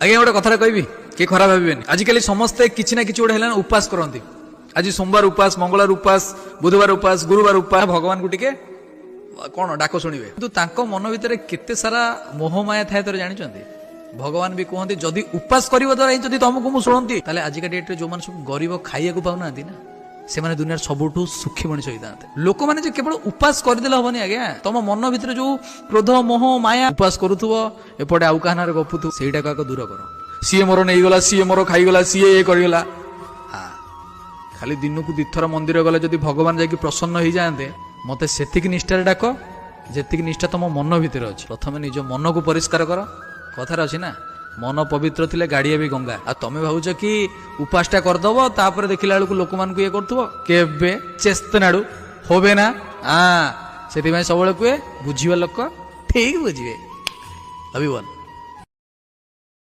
ଆଜ୍ଞା, ଗୋଟେ କଥାଟା କହିବି, କିଏ ଖରାପ ଭାବିବେନି। ଆଜିକାଲି ସମସ୍ତେ କିଛି ନା କିଛି ଗୋଟେ ହେଲାଣି, ଉପାସ କରନ୍ତି। ଆଜି ସୋମବାର ଉପାସ, ମଙ୍ଗଳବାର ଉପାସ, ବୁଧବାର ଉପାସ, ଗୁରୁବାର ଉପାସ, ଭଗବାନଙ୍କୁ ଟିକେ କଣ ଡାକ ଶୁଣିବେ। କିନ୍ତୁ ତାଙ୍କ ମନ ଭିତରେ କେତେ ସାରା ମୋହମାୟା ଥାଏ ଥରେ ଜାଣିଛନ୍ତି? ଭଗବାନ ବି କୁହନ୍ତି, ଯଦି ଉପାସ କରିବା ଦ୍ୱାରା ହିଁ ଯଦି ତମକୁ ମୁଁ ଶୁଣନ୍ତି, ତାହେଲେ ଆଜିକା ଡେଟ୍ରେ ଯୋଉମାନେ ସବୁ ଗରିବ, ଖାଇବାକୁ ପାଉନାହାନ୍ତି ନା, ସେମାନେ ଦୁନିଆର ସବୁଠୁ ସୁଖୀ ମଣିଷ ହେଇଥାନ୍ତେ। ଲୋକମାନେ ଯେ କେବଳ ଉପାସ କରିଦେଲେ ହବନି ଆଜ୍ଞା। ତମ ମନ ଭିତରେ ଯୋଉ କ୍ରୋଧ, ମୋହ, ମାୟା, ଉପାସ କରୁଥିବ, ଏପଟେ ଆଉ କାହା ନାଁରେ ଗପୁଥିବ, ସେଇଟାକୁ ଆଗ ଦୂର କର। ସିଏ ମୋର ନେଇଗଲା, ସିଏ ମୋର ଖାଇଗଲା, ସିଏ ଇଏ କରିଗଲା। ହଁ, ଖାଲି ଦିନକୁ ଦିଥର ମନ୍ଦିର ଗଲେ ଯଦି ଭଗବାନ ଯାଇକି ପ୍ରସନ୍ନ ହେଇଯାଆନ୍ତେ, ମତେ ସେତିକି ନିଷ୍ଠାରେ ଡାକ ଯେତିକି ନିଷ୍ଠା ତମ ମନ ଭିତରେ ଅଛି। ପ୍ରଥମେ ନିଜ ମନକୁ ପରିଷ୍କାର କର। କଥାରେ ଅଛି ନା, ମନ ପବିତ୍ର ଥିଲେ ଗାଡ଼ିଆ ବି ଗଙ୍ଗା। ଆଉ ତମେ ଭାବୁଛ କି ଉପାସଟା କରିଦବ, ତାପରେ ଦେଖିଲା ବେଳକୁ ଲୋକମାନଙ୍କୁ ଇଏ କରୁଥିବ, କେବେ ଚେସ୍ତନାଡୁ ହୋବେ ନା। ସେଥିପାଇଁ ସବୁବେଳେ କୁହେ, ବୁଝିବା ଲୋକ ଠିକ ବୁଝିବେ। ଅଭିବନ।